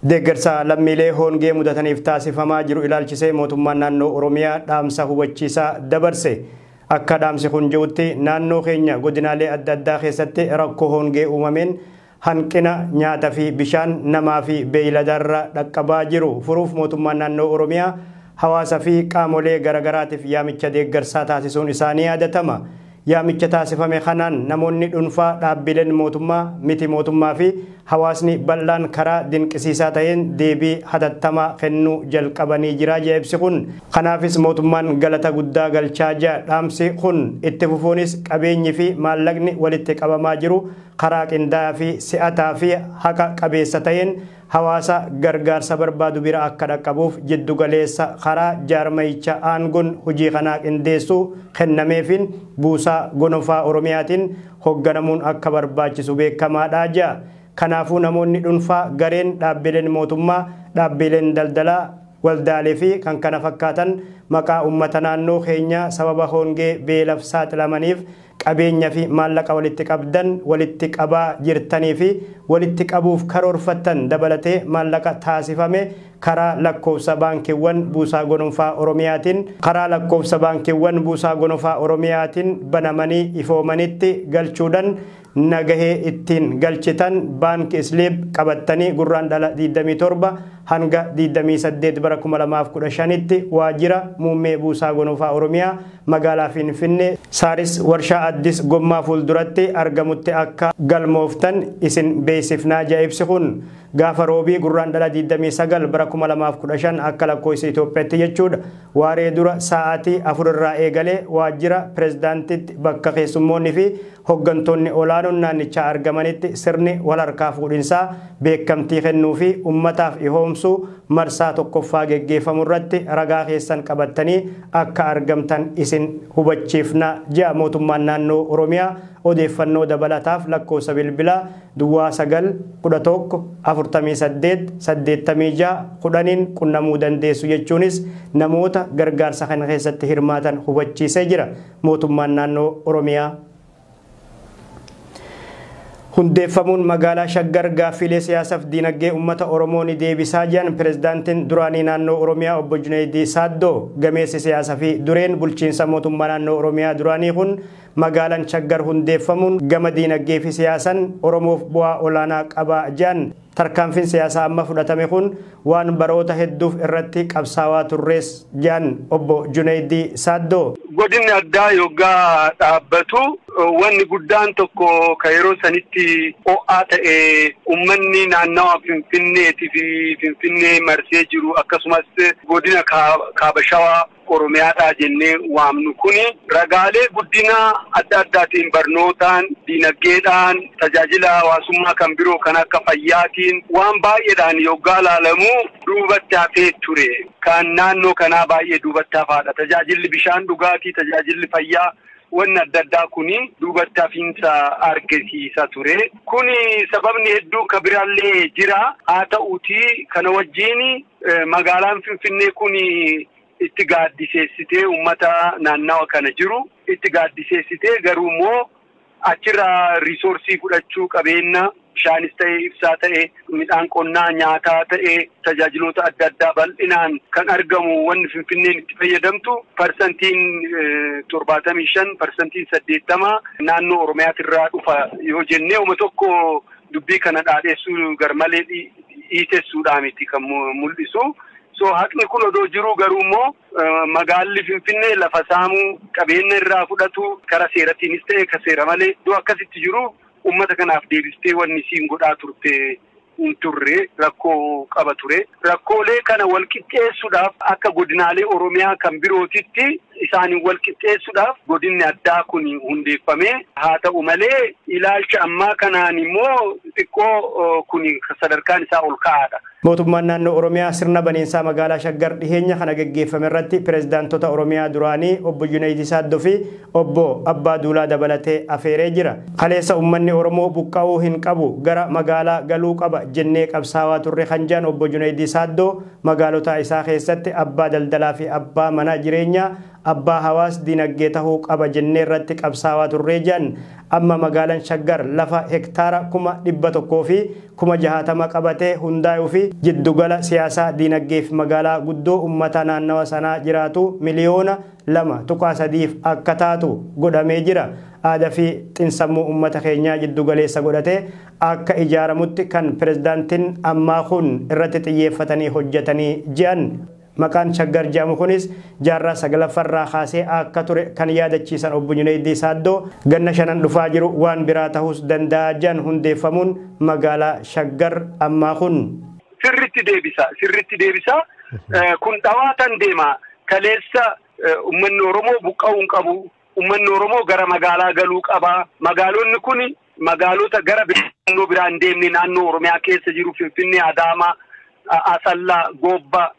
Deeggarsa lammiilee hongee mudataniif taasifamaa jiru ilaalchisee mootummaan naannoo Oromiyaa dhaamsa hubachiisaa dabarse. Akka dhaamsi kun jirutti, naannoo keenya godinaalee adda addaa keessatti rakkoo hongee uumameen hanqina nyaataa fi bishaan namaa fi beeyladarra dhaqqabaa jiru furuuf mootummaan naannoo Oromiyaa hawaasa fi qaamolee garaagaraatiif yaamicha deeggarsaa taasisuun isaanii yaadatama. Yaamicha taasifame kanaan namoonni dhuunfaa, dhaabbileen mootummaa, miti mootummaa fi hawaasni bal'aan karaa dinqisiisaa ta'een deebii hatattamaa kennuu jalqabanii jira jee ibsi kun. Kanaafis mootummaan galata guddaa galchaa jira. Dhaamsi kun itti fufuunis, qabeenyi fi maallaqni walitti qabamaa jiru karaa qindaa'aa fi si'ataa fi haqa qabeessa ta'een hawaasa gargaarsa barbaadu bira akka dhaqqabuuf jiddu galeessa karaa jaarmayicha aangoon hojii kanaa qindeessuu kennameefin Buusaa Gonofaa Oromiyaatiin hogganamuun akka barbaachisu beekamaadha jaa. Kanaafuu namoonni dhuunfaa, gareen, dhaabbileen mootummaa, dhaabbileen daldalaa, waldaalee fi kan kana fakkaatan maqaa uummata naannoo keenyaa sababa hongee beelaaf saaxilamaniif qabeenya fi maallaqa walitti qabdan, walitti qabaa jirtanii fi walitti qabuuf karoorfattan dabalatee, maallaqa taasifame karaa lakkoofsa baankiiwwan Buusaa Gonofaa Oromiyaatiin karaa lakkoofsa baankiiwwan Buusaa Gonofaa Oromiyaatiin banamanii ifoomanitti galchuudhaan, nagahee ittiin galchitan, bank slip qabattanii Gurraandhala 27 hanga 28 bara 2015tti waajjira muummee Buusaa Gonofaa Oromiyaa magaalaa Finfinnee, Saaris warshaa Addis Gommaa fuulduratti argamutti akka galmooftan isin beeksifnaa jaa ibsi kun. Gaafa roobii Gurraandhala 29 bara 2015 akka lakkoofsa Itoophiyaatti jechuudha, waaree dura sa'aatii 4 irraa eegalee waajjira pirezidaantitti bakka keessummoonni fi hoggantoonni olaanoon naannichaa argamanitti sirni wal harkaa fuudhinsaa beekamtii kennuu fi ummataaf ihoomsuu marsaa tokkoffaa geggeeffamu irratti ragaa keessan qabattanii akka argamtan isin hubachiifna ji'a mootummaan naannoo Oromiyaa. Odeeffannoo dabalataaf lakkoofsa bilbilaa 09 11 48 86 10iin qunnamuu dandeessu jechuunis namoota gargaarsa kana keessatti hirmaatan hubachiisee jira mootummaan naannoo Oromiyaa. Hundeeffamuun magaalaa Shaggar gaaffiilee siyaasaaf diinagdee uummata Oromoo ni deebisaa jiran pirezidaantiin duraanii naannoo Oromiyaa obbo Junaydii Saaddoo. Gameessi siyaasaa fi dureen bulchiinsa mootummaa naannoo Oromiyaa duraanii kun magaalaan Shaggar hundeeffamuun gama diinagdee fi siyaasan Oromoof bu'aa olaanaa qaba jedhan. Tarkaanfiin siyaasaa amma fudhatame kun waan baroota hedduuf irratti qabsaawaa turrees jedhan obbo Junaydii Saaddoo. Godinni addaa yoggaa dhaabbatu wanni guddaan tokko ka yeroo sanitti ho'aa ta'e, uummanni naannawa Finfinneetii fi Finfinnee marsee jiru, akkasumas godina kaaba Shawaa Oromiyaadhaa jennee waamnu kuni, ragaalee guddina adda addaatiin, barnootaan, diinagdeedhaan, tajaajila hawaasummaa kan biroo kan akka fayyaatiin, waan baay'eedhaan yoggaa laalamu duubatti hafee ture. Kan naannoo kanaa baay'ee duubatti hafaadha. Tajaajilli bishaan dhugaatii, tajaajilli fayyaa, wanni adda addaa kuni duubatti hafiinsa argisiisa ture. Kuni sababni hedduu ka biraallee jira. Haa ta'uuti kana wajjin magaalaan Finfinnee kuni itti gaaddiseessitee, uummata naannawa kana jiru itti gaaddiseessitee, garuu immoo achirraa resource fudhachuu, qabeenya bishaanis ta'e, ibsaa ta'e, midhaan qonnaa nyaataa ta'e, tajaajiloota adda addaa bal'inaan kan argamu, wanni Finfinneen itti fayyadamtu 75%, 80% naannoo Oromiyaatirraa dhufa yoo jennee, uma tokko dubbii kana dhaadheessuu garmalee dhiitessuudhaa miti kan mul'isu. So haqni kun odoo jiru, garuu immoo magaalli Finfinnee lafa saamuu, qabeenya irraa fudhatu, kara seeratiinis ta'e ka seera malee, iddoo akkasitti jiru uummata kanaaf deebistee wanni isiin godhaa turte hin turre, rakkoo qaba ture. Rakkoolee kana wal qixxeessuudhaaf, akka godinaalee Oromiyaa kan birootitti isaaniin wal qixxeessuudhaaf godinni addaa kun hundeeffame. Haa ta'u malee ilaalcha ammaa kanaan immoo xiqqoo kun sadarkaan isaa ol ka'aadha. Mootummaan naannoo Oromiyaa sirna baniinsaa magaalaa Shaggar dhiheenya kana geggeeffame irratti pirezidaantota Oromiyaa duraanii obbo Junaydii Saaddoo fi obbo Abbaa Duulaa dabalatee afeeree jira. Kaleessa uummanni Oromoo buqqa'uu hin qabu, gara magaalaa galuu qaba jennee qabsaawaa turre kan jedhan obbo Junaydii Saaddoo, magaalota isaa keessatti abbaa daldalaa fi abbaa mana jireenyaa abbaa hawaas dinagdee tahuu qaba jennee irratti qabsaawaa turree jedhan. Amma magaalaan Shaggar lafa hektaara 160,000 qabatee hundaa'uu fi jiddugala siyaasaa dinagdee fi magaalaa guddoo uummata naannawa sanaa jiraatu 2.3 miliyoona akka taatu godhamee jira. Aadaa fi xinsammuu uummata keenyaa jiddugaleessa godhatee akka ijaaramutti kan pirezidaantiin ammaa kun irratti xiyyeeffatanii hojjetanii ji'an. Maqaan Shaggar jedhamu kunis jaarraa sagalaffarraa kaasee akka ture kan yaadachiisan obbo Junaydii Saaddoo, ganna 5n dhufaa jiru waan biraa ta'uus danda'a jedhan hundeeffamuun magaalaa Shaggar ammaa kun. Sirritti deebisa, sirritti deebisa. Kun dhawaatan deema. Kaleessa uummanni Oromoo buqqa'uu hin qabu. Uummanni Oromoo gara magaalaa galuu qaba. Magaalonni kun magaalota gara naannoo biraa hin deemne, naannoo Oromiyaa keessa jiru: Finfinnee, Adaamaa, Asallaa, Goobba,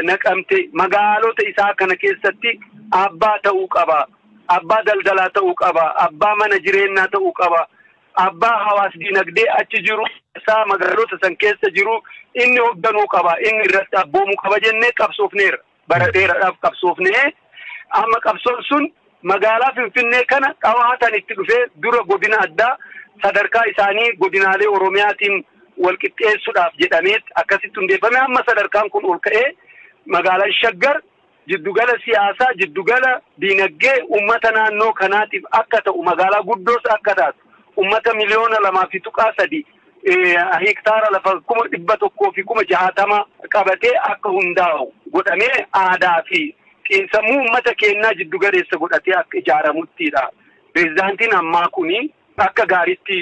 Naqamte, magaalota isaa kana keessatti abbaa ta'uu qaba. Abbaa daldalaa ta'uu qaba. Abbaa mana jireenyaa ta'uu qaba. Abbaa hawaas dinagdee achi jiru isaa magaalota san keessa jiru inni hoogganuu qaba. Inni irratti abboomuu qaba jennee qabsoofneera. Bara dheeraadhaaf qabsoofnee, amma qabsoon sun magaalaa Finfinnee kana dhawaatan itti dhufee, dura godina addaa sadarkaa isaanii godinaalee Oromiyaatiin wal qixxeessuudhaaf jedhamee akkasitti hundeeffame. Amma sadarkaan kun ol ka'ee magaalaan Shaggar jiddugala siyaasaa, jiddugala diinagdee uummata naannoo kanaatiif akka ta'u, magaalaa guddoos akka taatu, uummata 2.3 miliyoona, hektaara lafa 160,000 qabatee akka hundaa'u godhamee, aadaa fi xiinsammuu uummata keenyaa jiddugaleessa godhatee akka ijaaramuttidha. Pireezidaantiin ammaa kuni akka gaariitti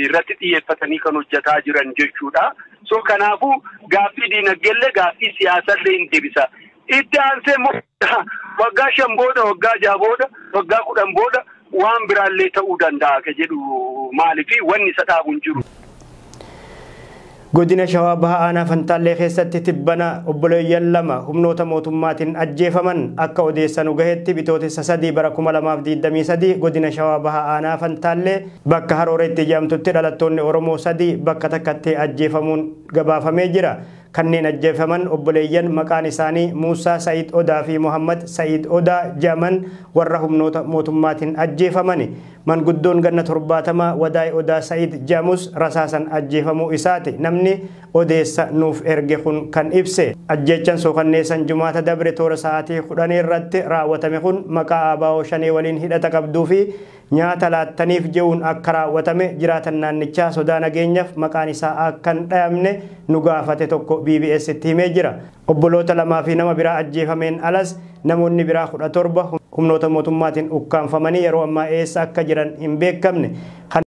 irratti xiyyeeffatanii kan hojjetaa jiran jechuudha. So kanaafuu gaaffii diinagdeellee gaaffii siyaasallee hin deebisa. Itti aansee immoo waggaa 5 booda, waggaa 6 booda, waggaa 10 booda waan biraallee ta'uu danda'a ka jedhu, maaliifi wanni isa dhaabu hin jiru. Godina Shawaa Baha Aanaa Fantaallee keessatti tibbana obboleeyyan lama humnoota mootummaatiin ajjeefaman. Akka odeessanu gahetti, Bitootessa 3 bara 2023 godina Shawaa Baha Aanaa Fantaallee bakka Harooreetti jedhamtutti dhalattoonni Oromoo sadii bakka takkatti ajjeefamuun gabaafamee jira. Kanneen ajjeefaman obboleeyyan maqaan isaanii Muusaa Sa'iid Odaa fi Muhammad Sa'iid Odaa jedhaman warra humnoota mootummaatiin ajjeefamani. Manguddoon ganna 70 Wadaay Odaa Sa'iid jedhamus rasaasan ajjeefamuu isaati namni odeessa nuuf erge kun kan ibse. Ajjeechan sookanneessan Jumaata dabre toora sa'aatii 10 irratti raawwatame kun maqaa ABO Shanee waliin hidhata qabduu fi nyaata laattaniif je'uun akka raawwatame jiraatan naannichaa sodaa nageenyaaf maqaan isaa akka hin dhayamne nu gaafate tokko BBS itti himee jira. Obboloota lamaa fi nama biraa ajjeefameen alas namoonni biraa 17 humnoota mootummaatiin ukkaanfamanii yeroo ammaa eessa akka jiran hin beekamne.